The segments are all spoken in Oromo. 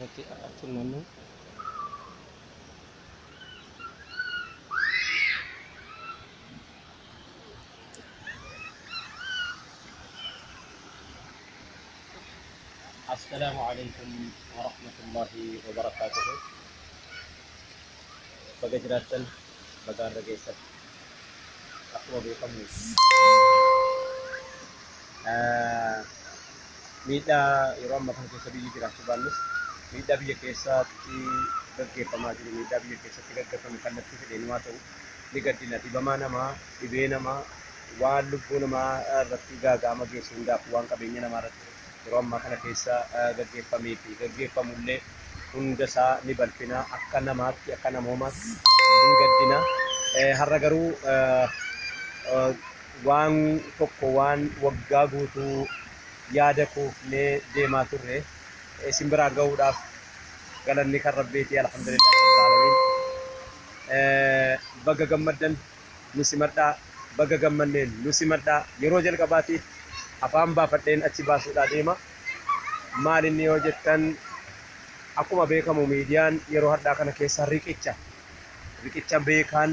Achi naannoo. Assalaamu alaikum warahmatullahi wabarakaatuhu. Baga jiraattan, baga har'a geessan. Akkuma beekamu miidhaa yeroo ammaa kana keessa biyyi jiraachuu baannus, miidhaa biyya keessatti gaggeeffamaa jiru, miidhaa biyya keessatti gaggeeffame kallattii fedheen waa ta'u ni gaddina. Dhibamaa namaa, dhibee namaa, waan lubbuu namaa irratti gaaga'ama geessu hundaaf, waan qabeenya namaa irratti yeroo ammaa kana keessa gaggeeffamee fi gaggeeffamullee hunda isaa ni balfina, akka namaatti, akka namoomaatti hin gaddina. Har'a garuu waan tokko, waan waggaa guutuu yaada kuufnee deemaa turre isin biraan gahuudhaaf, galanni kan Rabbiiti, alhamdulillahi rabbil alamin. Baga gammaddan, nu simadhaa. Baga gammanneen, nu simadhaa. Yeroo jalqabaatiif afaan baafadheen achi baasuudhaa deema. Maal inni yoo jettan, akkuma beekamu miidiyaan yeroo har'aa kana keessa riqicha, riqicha beekaan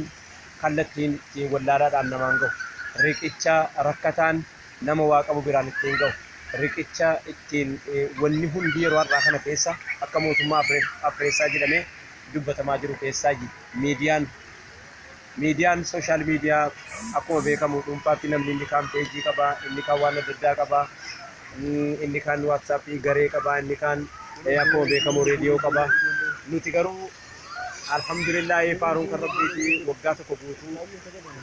kallattiin ittiin wallaalaadhaan namaan gahu, riqicha rakkataan nama waa qabu biraan ittiin gahu, riqicha ittiin wanni hundi yeroo har'aa kana keessa akka mootummaa afreessaa jedhamee dubbatamaa jiru keessaa miidiyaan. Miidiyaan social media akkuma beekamu dhuunfaatti namni inni kaan peejii qaba, inni kaan waan adda addaa qaba, inni kaan WhatsAppii garee qaba, inni kaan akkuma beekamu reediyoo qaba. Nuti garuu alhamdulillaahi, faaruun kan Rabbiiti, waggaa tokko guutuu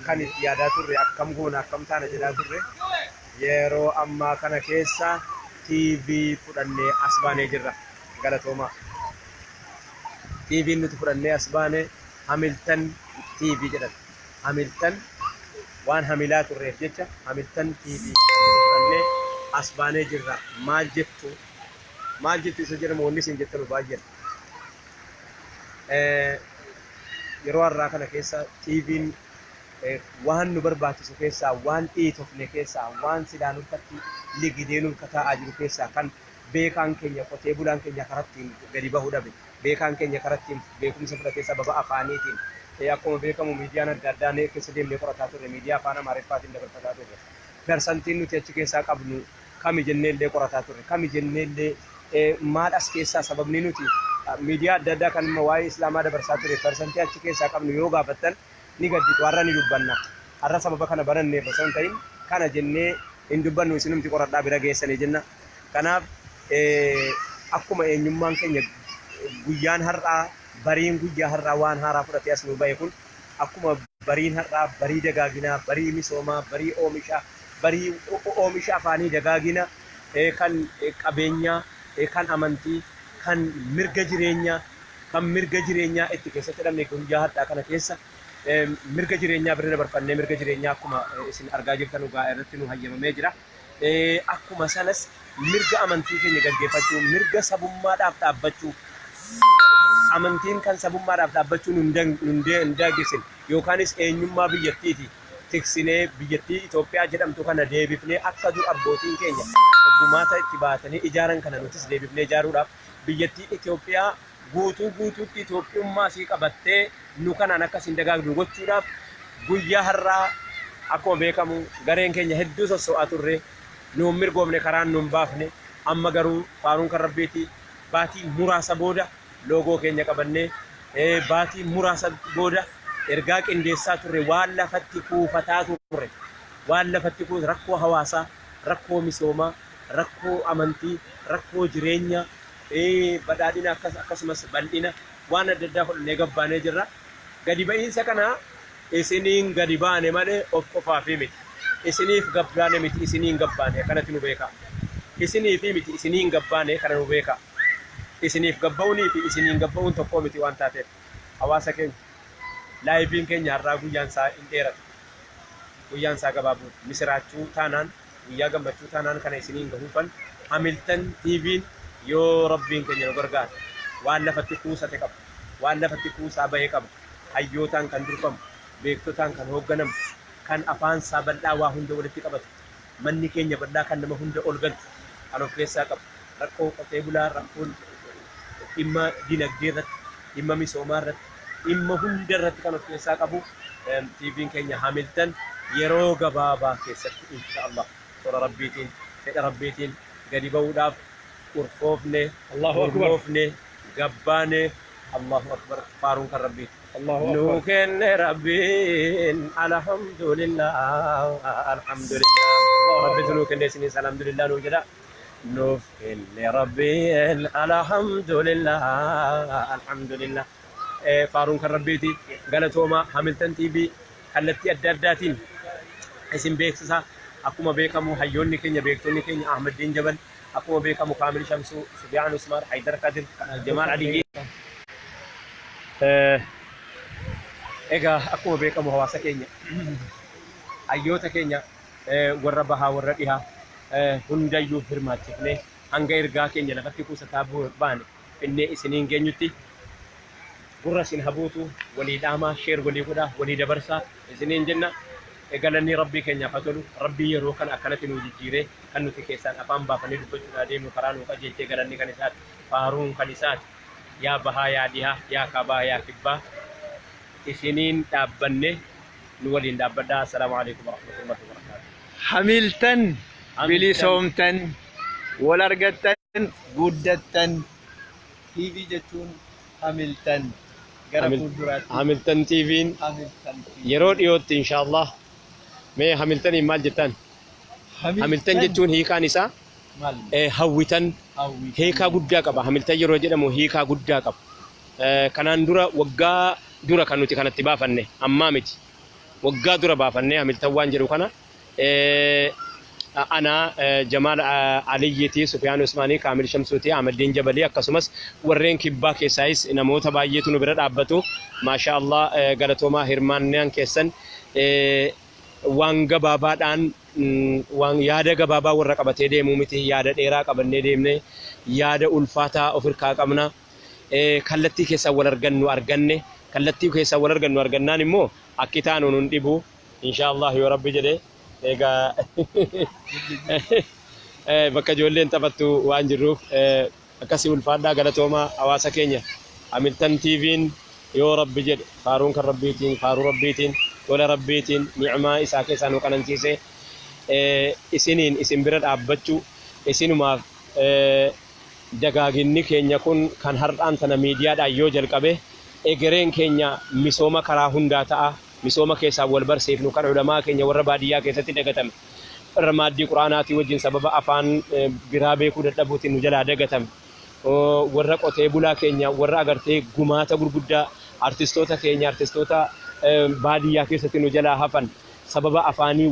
kan itti yaadaa turre, akkam goona, akkam taana jedhaa turre, yeroo ammaa kana keessa TV fudhannee as baanee jirra. Galatoomaa. TV'n nuti fudhannee as baane Hamilton TV jedhama. Hamilton waan hamilaa turreef jecha Hamilton TV jedhu fudhannee as baanee jirra. Maal jettu? Maal jettu isa jedhamu, wanni isin jettanu baay'eedha. Yeroo har'aa kana keessa TV'n waan nu barbaachisu keessaa, waan dhiitofne keessaa, waan silaa nurkatti ligidee nurka taa'aa jiru keessaa, kan beekaan keenya, qotee bulaan keenya karaa ittiin gadi bahuu dhabe, beekaan keenya karaa ittiin beekumsa fudhatee sababa afaaniitiin, akkuma beekamu miidiyaan adda addaa keessa deemnee qorataa turre, miidiyaa afaan Amaariffaatiin dabarfataa turre. Persantiin nuti achi keessaa qabnu kami jennee illee qorataa turre, kami jennee illee maal as keessaa sababni nuti miidiyaa adda addaa kan waa'ee Islaamaa dabarsaa ture persantii achi keessaa qabnu yoo gaafattan ni gadditu. Har'a ni dubbanna. Har'a sababa kana baranneef osoo hin ta'in, kana jennee hin dubbannu, isinumti qoradhaa bira geessanii jenna. Kanaaf akkuma eenyummaan keenya guyyaan har'aa, bariin guyyaa har'aa waan haaraa fudhatee as nu bahe kun, akkuma bariin har'aa barii dagaaginaa, barii misoomaa, barii oomishaa, barii oomisha afaanii, dagaagina kan qabeenyaa, kan amantii, kan mirga jireenyaa, kan mirga jireenyaa itti keessatti dhabne, guyyaa har'aa kana keessa mirga jireenyaa bira dabarfannee, mirga jireenyaa akkuma isin argaa jirtan dhugaa irratti nu hayyamamee jira. Akkuma sanas mirga amantii keenya gaggeeffachuu, mirga sabummaadhaaf dhaabbachuu, amantiin kan sabummaadhaaf dhaabbachuu nun daangessin yookaanis eenyummaa biyyattiiti tiksinee biyyattii Itoophiyaa jedhamtu kana deebifnee, akka dur abbootiin keenya gumaata itti baatanii ijaaran kana nutis deebifnee ijaaruudhaaf, biyyattii Itoophiyaa guutuu guutuutti Itoophiyummaa isii qabattee nu kanaan akkasiin dagaagdu gochuudhaaf, guyyaa har'aa akkuma beekamu gareen keenya hedduu sosso'aa turre, nuun mirgoomne, karaan nuun baafne. Amma garuu faaruun kan Rabbiiti, baatii muraasa booda loogoo keenya qabannee, baatii muraasa booda ergaa qindeessaa turre, waan lafatti kuufataa turre, waan lafatti kuusa, rakkoo hawaasaa, rakkoo misoomaa, rakkoo amantii, rakkoo jireenya, badhaadhina, akkasumas bal'ina waan adda addaa fudhannee gabbaanee jirra. Gadi ba'iinsa kana isiniin gadi baane malee of qofaafi miti. Isiniif gabbaane miti, isiniin gabbaane, akkanatti nu beekaa. Isiniifi miti, isiniin gabbaane, kana nu beekaa. Isiniif gabba'uunii fi isiniin gabba'uun tokkoo miti waan taateef, hawaasa keenya, liveiin keenya har'aa guyyaan isaa hin dheeratu. Guyyaan isaa gabaabuu misiraachuu taanaan, guyyaa gammachuu taanaan, kana isiniin gahuufan Hamilton TV'n yoo Rabbiin keenya nu gargaara waan lafatti kuusate qaba. Waan lafatti kuusaa bahe qaba. Hayyootaan kan durfamu, beektotaan kan hoogganamu, kan afaan isaa bal'aa waa hunda walitti qabatu, manni keenya bal'aa kan nama hunda ol galchu kan of keessaa qabu. Rakkoo qotee bulaa, rakkoo Dhimma dinagdee irratti, dhimma misoomaa irratti, dhimma hunda irratti kan of keessaa qabu TV'n keenya Hamilton yeroo gabaabaa keessatti insha Allah tola Rabbiitiin, fedha Rabbiitiin gadi ba'uudhaaf urfoofne, Allahu Akbar. gurmoofne, gabbaane. Allahu Akbar, faaruun kan Rabbiiti. Allahu Nuu Akbar. kenne Rabbiin, alhamdulillah, alhamdulillah. Rabbitu nuu kenne, isinis alhamdulillah nuu jedha. Nuuf kenne Rabbiin, alhamdulillah, alhamdulillah. Faaruun kan Rabbiiti. Galatooma. Hamilton TV kallattii adda addaatiin isin beeksisa. Akkuma beekamu hayyoonni keenya, beektonni keenya, Ahmadiin Jabal, akkuma beekamu Kaamil Shamsuu, Sufyaan Usmaan, Haydar Kadir, Jamaal Aliyyi. Egaa akkuma beekamu hawaasa keenya, hayyoota keenya, warra bahaa, warra dhihaa hundayyuu hirmaachifnee hanga ergaa keenya lafatti kuusataa baane finnee isiniin geenyutti gurra isin habuutu walii dhaamaa, share walii godhaa, walii dabarsaa isiniin jenna. Galanni Rabbii keenyaaf haa tolu. Rabbii yeroo kana akkanatti nuu jijjiiree kan nuti keessaan afaan baafannee dubbachuudhaa deemnu karaa nuu qajeelchee, galanni kan isaati, faaruun kan isaati. Yaa bahaa, yaa dhihaa, yaa kaabaa, yaa kibbaa, isiniin dhaabbanne, nu waliin dhaabbadhaa. Assalaamu alaikum warahmatullahi wabarakaatuh. Hamiltan bilisoomtan, wal argattan, guddattan. TV jechuun Hamiltan gara fuulduraatti. Hamilton TV'n Hamiltan TV. yeroo dhiyootti inshaallah. Mee Hamiltaniin maal jettan? Hamiltan jechuun hiikaan isaa maal? Hawwitan. Hawwitan. Hiikaa guddaa qaba. Hamiltan yeroo jedhamu hiikaa guddaa qaba. Kanaan dura, waggaa dura kan nuti kanatti baafanne, ammaa miti. Waggaa dura baafannee Hamiltan waan jedhu kana ana Jamaal Aliyyiiti, Sufiyaan Usmaanii, Kaamil Shamsuuti, Ahmadiin Jabalii, akkasumas warreen kibbaa keessaayis namoota baay'eetu nu bira dhaabbatu. Maasha Allah, galatoomaa. Hirmaannaan keessan waan gabaabaadhaan waan yaada gabaabaa warra qabatee deemuu miti, yaada dheeraa qabannee deemne, yaada ulfaataa of hirkaa qabna. Kallattii keessaan wal argannu arganne, kallattii keessaan wal argannu argannaan immoo akki taanu nun dhibu insha Allah yoo Rabbi jedhe. Egaa bakka ijoolleen taphattu waan jirruuf akkasii ulfaadhaa, galatoomaa hawaasa keenya. Hamilton TV'n yoo Rabbi jedhe faaruun kan Rabbiitiin, faaruu Rabbiitiin, tola Rabbiitiin, ni'maa isaa keessaa nu qanansiise, isiniin isin bira dhaabbachuu isinumaaf dagaaginni keenya kun kan har'aan tana miidiyaadhaan yoo jalqabe egereen keenya misooma karaa hundaa ta'a. Misooma keessaa wal barsiifnu kan ulamaa keenya warra baadiyyaa keessatti dagatame, warra maaddii quraanaatii wajjin sababa afaan biraa beekuu dadhabuutiin nu jalaa dagatame, warra qotee bulaa keenya, warra agartee gumaata gurguddaa, artistoota keenya, artistoota baadiyyaa keessatti nu jalaa hafan sababa afaanii,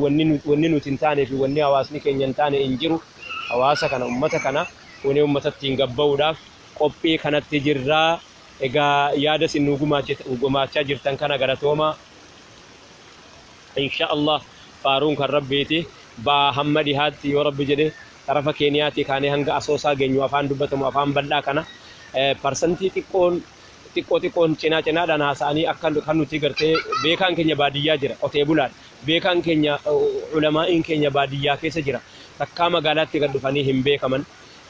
wanni nuti hin taanee fi wanni hawaasni keenya hin taane hin jiru. Hawaasa kana, ummata kana kuni ummata ittiin gabba'uudhaaf qophii kanatti jirraa. Egaa yaada isin nu gumaachaa jirtan kana galatooma. Insha Allah faaruun kan Rabbiiti. Baa hamma dhihaatti yoo Rabbi jedhe tarafa Keeniyaatii kaanee hanga Asoosaa geenyu afaan dubbatamu afaan bal'aa kana parsantii xiqqoon xiqqoo xiqqoon cinaa cinaadhaan haasa'anii akka kan nuti gartee beekaan keenya baadiyyaa jira, qotee bulaadha. Beekaan keenya, ulamaa'iin keenya baadiyyaa keessa jira, takkaa magaalaatti gad dhufanii hin beekaman.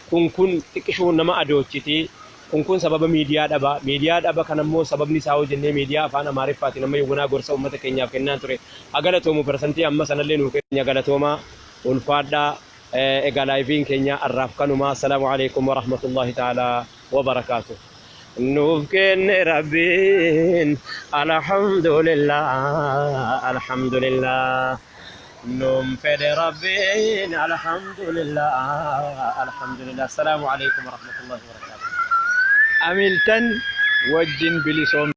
Kun xiqqishuu nama adoochiti. Kun sababa miidiyaa dhaba. Miidiyaa dhaba kanammoo sababni isaa hoo jennee miidiyaa afaan Amaariffaatiin amma yawwanaa gorsa uummata keenyaaf kennaa ture. Hagalatoomuu, parsantii amma sanallee nuu keenya. Galatoomaa, ulfaadhaa. Egaa liveiin keenya har'aaf kanuma. Assalaamu alaikum warahmatullahi ta'ala wabarakaatuh. Nuuf kenne Rabbiin, alhamdulillah, alhamdulillah. Nuun fedhe Rabbiin, alhamdulillah, alhamdulillah. Assalaamu alaikum warahmatullahi wabarakaatuh. Hamiltan wajjin bilisoomtan.